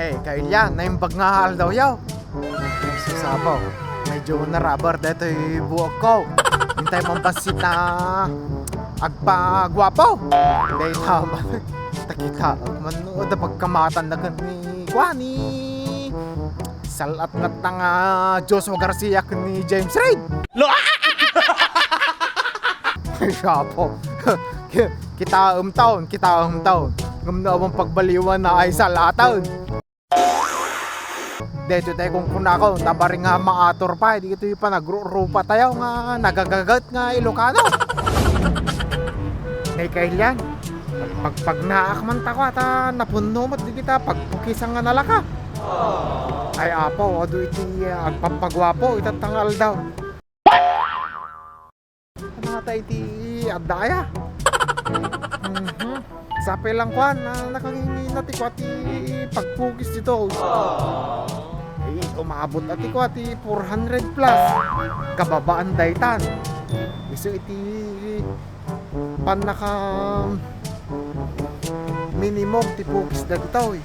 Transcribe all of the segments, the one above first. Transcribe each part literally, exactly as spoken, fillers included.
Eh, kailian, naimbag nga aldaw yaw. Susabaw. Medyo narabar detoy buokko. Intay man pansit na agpaguapo. Dayta man. Takita man no da pagkamatan na ken ni kuan ni Salat nga tanga Joshua Garcia ken ni James Reid. Lo- Siapo. Kitaem taon, kitaem taon. Ngem no awan pagbaliwan na ay salatan. Daytoy tay kunkunako, ta bareng nga maator pay, dagitoy panagrurupa tayo nga nagagaget nga Ilocano. Nay kailian, pagpagnaak man tako ata napunno met dagita pagpukisan nga nalaka. Ay apo, adu iti agpagpaguapo ita nga aldaw. Ano ata iti adda aya? Mhm. Sapay lang kuan, ah, nakangingina ti kua ti pagpukis dito. Ay, umabot ati kua ti four hundred plus. Kababaan daytan. Isu iti pannaka minimum ti pukis dagitoy.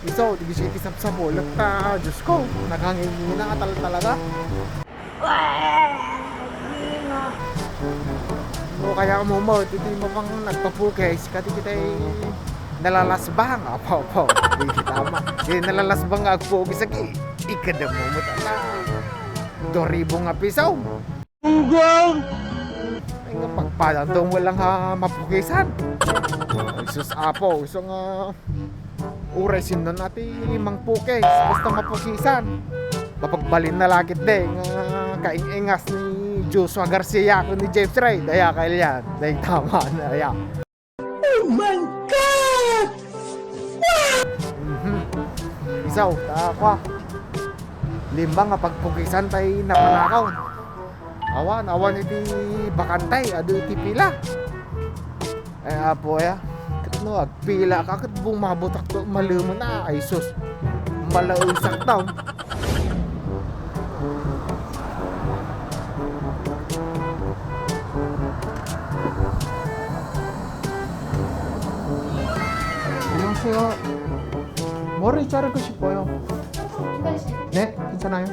Isu, di iti sapsapulek ta, Diyos ko, nakangingina tal talaga. O kaya mo mo, iti mo pang nagpapukis, kadi kitay nalalasbang. Apo, apo, di kita ma. Di nalalasbang nga agpukis, agi. Ikada mo mo tala. Dua ribu nga piso. Unggang! Ay nga pagpadanto mo lang ha mapukisan. Ay sus, apo, isu nga uray sinno na ti mangpukis, basta mapukisan. Mapagbalin na lakit de nga kaing-ingas ni Joshua Garcia ken ni James Reid. Aya, kailian. Dayta man, aya. Oh my God! Mhm. Isaw, ta, kwa. Lima nga pagpukisan tay napanakaw. Awan, awan iti bakantay, adu iti pila. Ay, apo, aya. Ket no agpila ka, ket bumabutak to, malumen, ah, ay sus. Malaesak daw. 안녕하세요. 머리 자르고 싶어요. 네, 괜찮아요.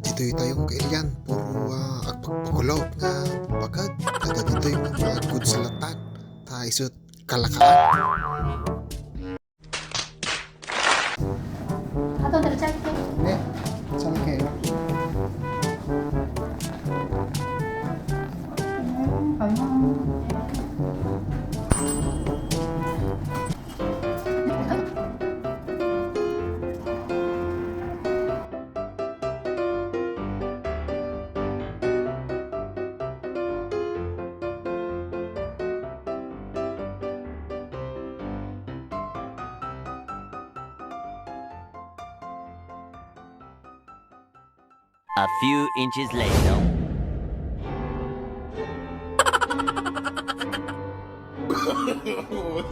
Ditoy tayo, kailian, puro, ah, agpagpakulot nga bakad. Kada ditoy nga mga good sa latan. Ta isu't kalakaan. Ato, diretso, diretso. Eh, saan kayo? Ayun, ayun. A few inches later.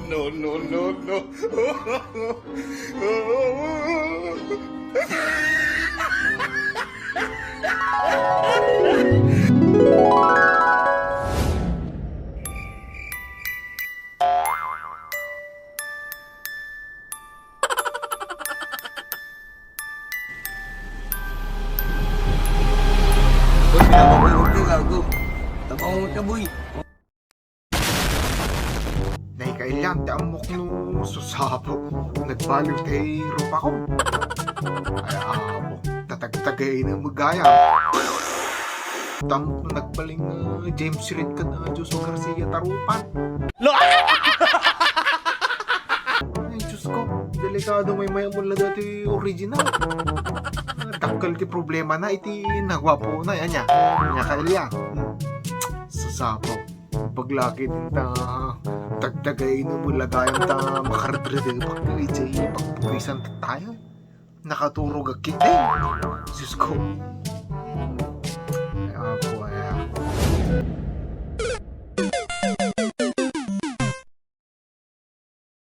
No, no, no, no. Boy, pinapakulutan ako. Tapang mo siya, boy. Nay kailian ti ammok no susapo. Nagbaliw ti rupako. Ay, amo. Tatagtagay na magaya. Tam-, nagbaling, uh, James Reid ken, uh, Joshua Garcia tarupan. Lo- Ay, Diyos ko, delikado may maya mula dati original. Ah, dakkel ti problema na iti nagwapo na, yan niya. Yan niya, kailian. Hmm. Sasapo. Paglaki din ta, tagtagay no mula gayam ta, makaredrede, pag-, iti pagpukisan tayo. Nakaturog a kit-, eh! Diyos ko.